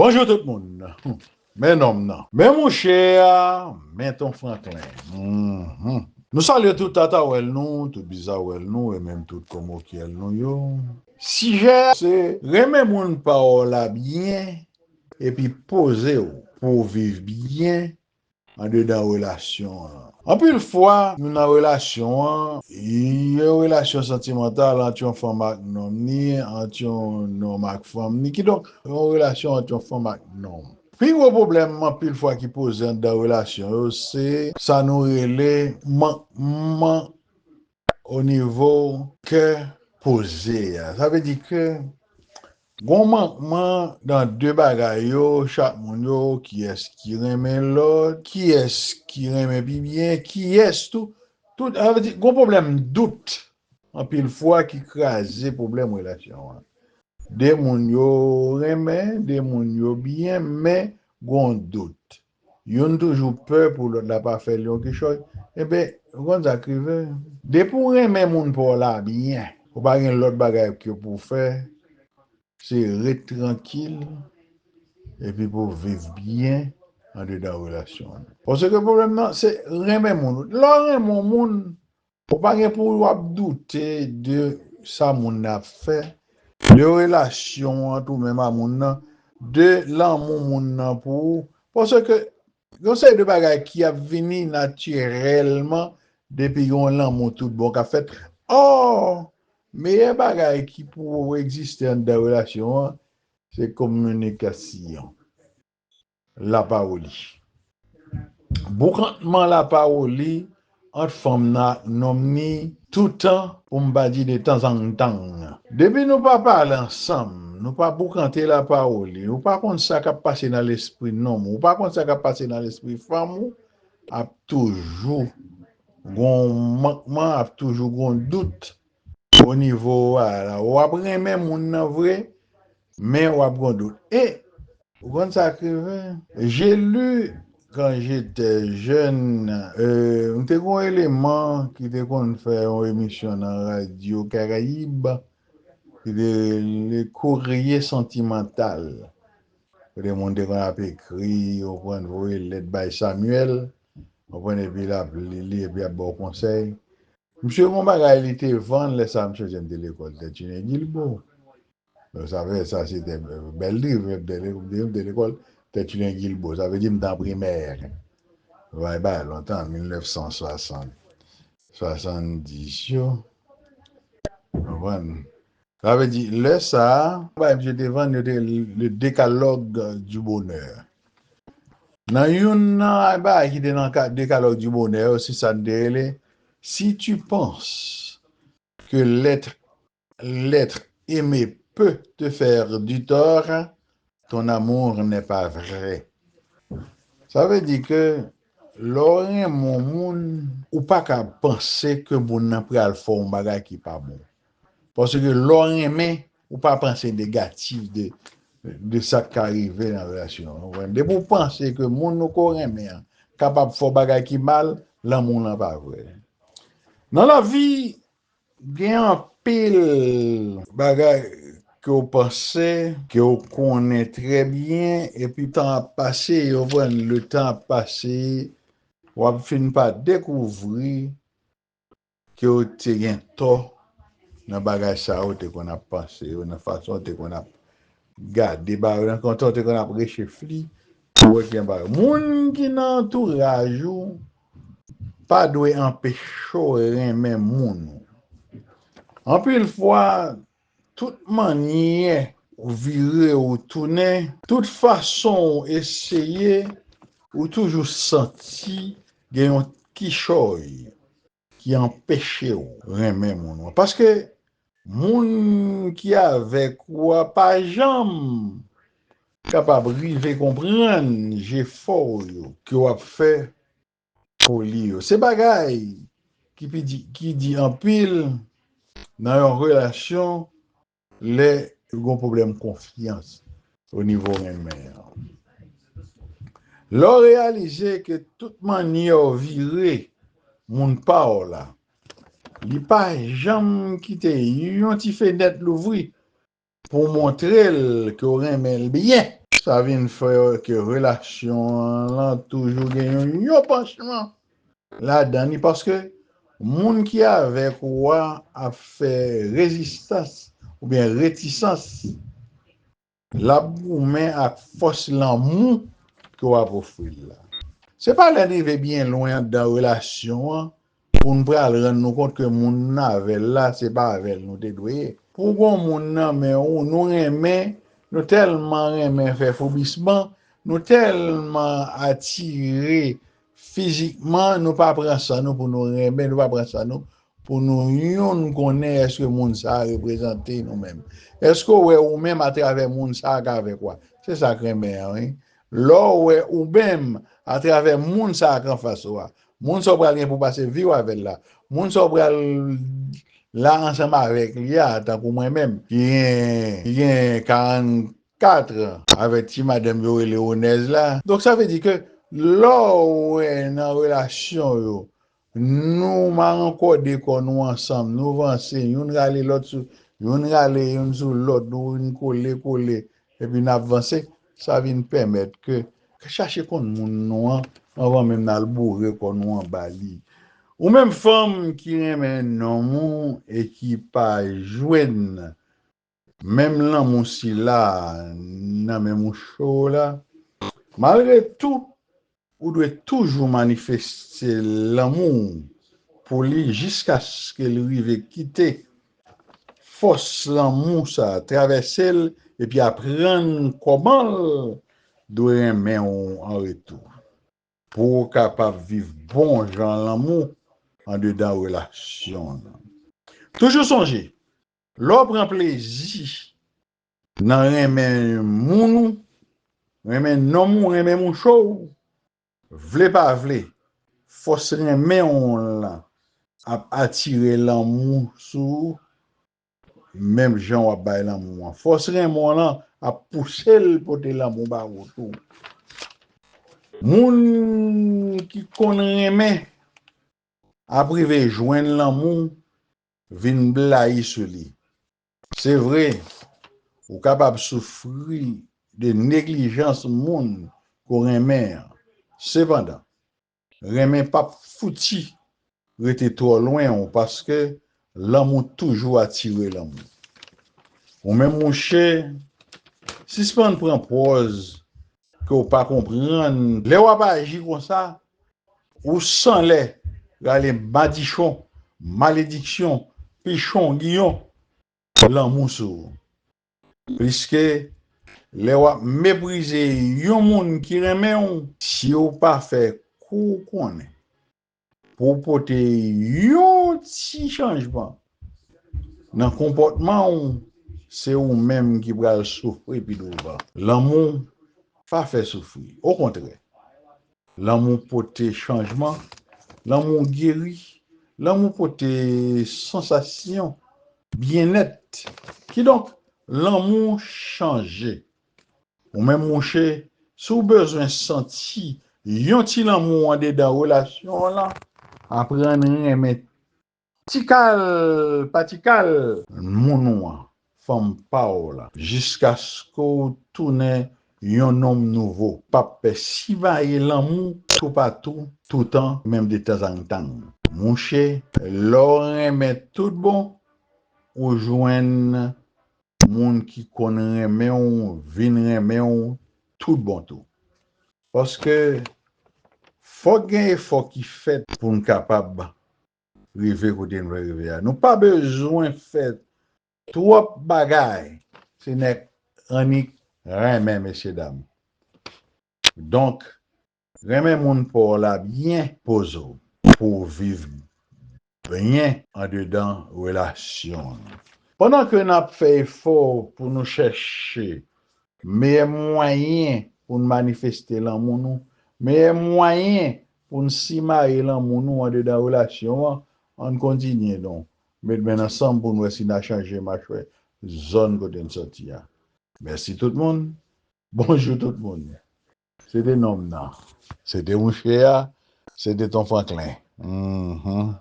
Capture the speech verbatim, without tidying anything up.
Bonjou tout moun. Men nonm nan. Men mouche a, men Ton Franklin. Mhm. Nou salye tout Tatawèl nou, tout Bizawèl nou, e menm tout Komokyèl nou yo. Sijè a se renmen moun pa w la byen, epi poze w pou w viv byen andedan relasyon an. Anpil fwa, nou nan relasyon an, yon relasyon santimantal ant yon fanm ak nonm ni, ant yon nonm ak fanm ni, kidonk, yon relasyon ant yon fanm ak nonm. Pi gwo pwoblèm anpil fwa ki poze anndan relasyon yo, se sa nou rele mankman o nivo kè poze a. Sa vle di ke gon mankman nan de bagay yo, chak moun yo, kiyès ki renmen lòt, kiyès ki renmen pi byen, kiyès tou, tout, sa vle di, gon pwoblèm dout, anpil fwa ki kraze pwoblèm relasyon an. De moun yo renmen, de moun yo byen, men gon dout. Youn toujou pè pou lòt la pa fè l yon kichòy. Enben, ou konn sa k rive? Depi w renmen moun pa w la byen, ou pa gen lòt bagay ke pou w fè, se ret trankil, epi pou w viv byen andedan relasyon an. Paske pwoblèm nan, se renmen moun. Lè w renmen yon moun, ou pa gen pou w ap doute de sa moun nan ap fè, de relasyon ant ou menm a moun nan, de lanmou moun nan pou ou. Paske yon seri de bagay ki ap vini natirèlman depi yon lanmou tout bon k ap fèt. Ò, meyè bagay ki pou egziste anndan relasyon an, se kominikasyon. Lapawoli. Boukantman lapawoli ant fanm nan ak nonm ni toutan, pou m pa di de tanzantan. Depi nou pa pale ansanm, nou pa boukante lapawoli, ou pa konn sa k ap pase nan lespri nonm ou, ou pa konn sa k ap pase nan lespri fanm ou, ap toujou gon mankman, ap toujou gon dout o nivo a la. W ap renmen moun nan vre, men w ap gon dout. E, ou konn sa k rive? J'ai lu quand j'étais jeune, euh, m te gon eleman ki te konn fè yon emisyon nan radyo Karayib, ki te rele Courrier Sentimental. Kote moun te konn ap ekri, ou konn voye lèt bay Samuel, ou konn epi l ap li li, epi l ap ba w konsèy. Misye gon bagay li te vann, lè sa misye di m te lekòl Tèt Chinen Gilbo. Donk, sa vle, sa se te bèl liv, m te le-, m te lekòl Tèt Chinen Gilbo. Sa vle di m te an primè. Bay bay lontan, mil nèf san swasant, swasanndis yo. Konprann? Sa vle di, lè sa a, bay misye te vann, yo te le Décalogue du Bonheur. Nan youn nan bagay ki te nan ka-, Décalogue du Bonheur yo, se sa n te rele, si tu penses que l'être, l'être aimé peut te faire du tort, ton amour n'est pas vrai. Sa vle di ke lè w renmen yon moun, ou pa ka panse ke moun nan pral fè yon bagay ki pa bon. Paske lè w renmen, ou pa panse negatif de, de sa k ka rive nan relasyon an. Ou konprann? Depi w panse ke moun ou ko renmen an kapab fè w bagay ki mal, lanmou lan pa vrè. Nan lavi, gen anpil bagay ke w panse, ke w konnen trè byen, epi tan ap pase, ou konprann, le tan ap pase, w ap fin pa dekouvri ke w te gen tò nan bagay sa yo w te konn ap panse yo, nan fason w te konn ap gade bagay yo, nan kontan w te konn ap rechefli pou w wè ki gen bagay. Moun ki nan antouraj ou pa dwe anpeche w renmen moun ou. Anpil fwa, tout manyè ou vire ou tounen, tout fason ou eseye, ou toujou santi gen yon kichòy ki anpeche w renmen moun ou an. Paske moun ki avèk ou a pa janm kapab rive konprann jefò w yo ke w ap fè pou li yo. Se bagay ki pi di, ki di anpil nan yon relasyon lè gon pwoblèm konfyans o nivo renmen an. Lè w reyalize ke tout manyè w vire moun pa w la, li pa janm kite yon ti fenèt louvri pou w montre l ke w renmen l byen. Sa vin fè ke relasyon an lan toujou gen yon, yon panchman ladan li, paske moun ki avèk ou a ap fè rezistans oubyen retisans, l ap goumen ak fòs lanmou ke w ap ofri l la. Se pa lè n rive byen lwen anndan relasyon an pou n pral rann nou kont ke moun n avè l la, se pa avè l nou te dwe ye. Pou gon moun nan men ou, nou renmen, nou tèlman renmen fè foubisman, nou tèlman atire fizikman, nou pa pran san nou pou nou renmen, nou pa pran san nou pou nou youn konnen èske moun sa a reprezante nou menm. Èske w wè ou menm atravè moun sa a k avèk ou a? Se sa k renmen an, wi. Lè w wè ou menm atravè moun sa a k anfas ou a, moun sa w pral gen pou pase vi w avè l la, moun sa w pral la ansanm avèk li a, tankou mwen menm, ki gen, ki gen karannkat an, avèk ti madanm yo rele Onèz la. Donk, sa vle di ke lè w wè nan relasyon yo, nou marankòde kò nou ansanm, nou vanse, youn rale lòt sou, youn rale youn sou lòt, nou vin kole, kole, epi n ap vanse, sa vin pèmèt ke chache konn moun nou an anvan menm n al boure kò nou anba li. Ou menm fanm ki renmen nonm ou e ki pa jwenn menm lanmou sila nan men mouche w la, malgre tou, ou dwe toujou manifeste lanmou w pou li jiskaske l rive kite fòs lanmou sa a, travèse l, epi aprann kòman l dwe renmen w an retou, pou w kapab viv bon jan lanmou andedan relasyon w lan. Toujou sonje, lè w pran plezi nan renmen moun ou, renmen nonm ou, renmen mouche w, vle pa vle, fòs renmen w lan ap atire lanmou sou ou, menm jan w ap bay lanmou an. Fòs renmen w lan ap pouse l pote lanmou ba ou tou. Moun ki konn renmen ap rive jwenn lanmou vin blayi sou li. Se vre, ou kapab soufri de neglijans moun ke w renmen an. Sepandan, renmen p ap fouti rete twò lwen w, paske lanmou toujou atire lanmou. Ou menm mouche, sispann pran pòz ke w pa konprann. Lè w ap aji konsa, ou sanlè rale madichon, malediksyon, pichon, giyon, lanmou sou ou. Pliske lè w ap meprize yon moun ki renmen w, si w pa fè kou w konnen pou w pote yon ti chanjman nan konpòtman w, se ou menm ki pral soufri pi douvan. Lanmou pa fè soufri. Okontrè, lanmou pote chanjman, lanmou geri, lanmou pote sansasyon byennèt. Kidonk, lanmou chanje. Ou menm mouche, si w bezwen santi yon ti lanmou andedan relasyon w lan, aprann renmen ti kal pa ti kal moun ou an, fanm pa w la, jiskaske w tounen yon nonm nouvo. P ap simaye lanmou toupatou, toutan, menm detanzantan. Mouche, lè w renmen tout bon, ou jwenn moun ki konn renmen w vin renmen w tout bon tou. Paske fòk gen efò ki fèt pou n kapab rive kote n vle rive a. Nou pa bezwen fè twòp bagay, se nèk annik renmen, mesyedam. Donk, renmen moun pa w la byen, poze w pou w viv byen andedan relasyon an. Pandan ke n ap fè efò pou nou chèche meyè mwayen pou n manifeste lanmou nou, meyè mwayen pou n simaye lanmou nou andedan relasyon an, ann kontinye non. Met men ansanm pou n wè si n a chanje machwè zòn kote n sòti a. Mèsi tout moun. Bonjou tout moun. Se te nonm nan. Se te mouche a. Se te Ton Franklin. Mhm.